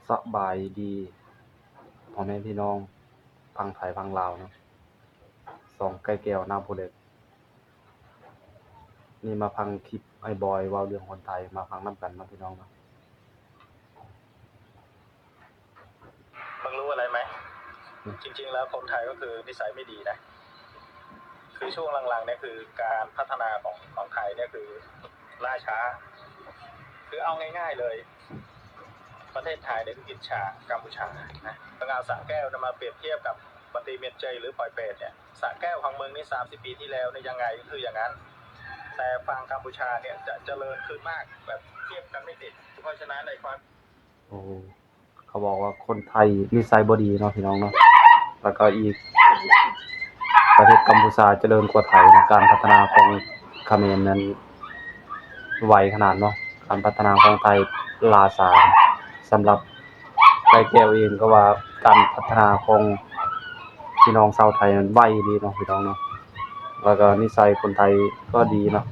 ສະບາຍດີພໍ່ແມ່ພີ່ນ້ອງຝັ່ງໄທຝັ່ງລາວເນາະ, ຊ່ອງໄກ່ແກ້ວນາໂພເລັດ. ນີ້ມາຟັງຄລິບອ້າຍບອຍເວົ້າເລື່ອງຄົນໄທ, ມາຟັງນຳກັນເນາະພີ່ນ້ອງເນາະ. มึงรู้อะไรไหม จริงๆ แล้วคนไทยก็คือนิสัยไม่ดีนะ คือช่วงหลังๆ เนี่ยคือการพัฒนาของของไทยเนี่ยคือล่าช้า คือเอาง่ายๆ เลย ประเทศไทยเนี่ยคืออิจฉากัมพูชานะ มึงเอาสระแก้วเนี่ยมาเปรียบเทียบกับปฏิเมตรเจยหรือปอยเปรตเนี่ย สระแก้วของมึงนี่สามสิบปีที่แล้วเนี่ยยังไงก็คืออย่างนั้น แต่ฝั่งกัมพูชาเนี่ยจะเจริญขึ้นมากแบบเทียบกันไม่ติด เพราะฉะนั้นไอ้ความ ໂອ້ ເຂົາບອກວ່າຄົນໄທນິໄສບໍ່ດີເນາະພີ່ນ້ອງເນາະ, ແລ້ວກໍອີກປະເທດກັມພູຊາຈະເລີນກວ່າໄທເນາະ, ການພັດທະນາຂອງຂະເໝນນັ້ນໄວຂະໜາດເນາະ, ການພັດທະນາຂອງໄທຫຼ້າຊ້າ. ສຳລັບໄກ່ແກ້ວເອງກໍວ່າການພັດທະນາຂອງພີ່ນ້ອງຊາວໄທນັ້ນໄວອີ່ຫຼີເນາະພີ່ນ້ອງເນາະ, ແລ້ວກໍນິໄສຄົນໄທກໍດີເນາະ.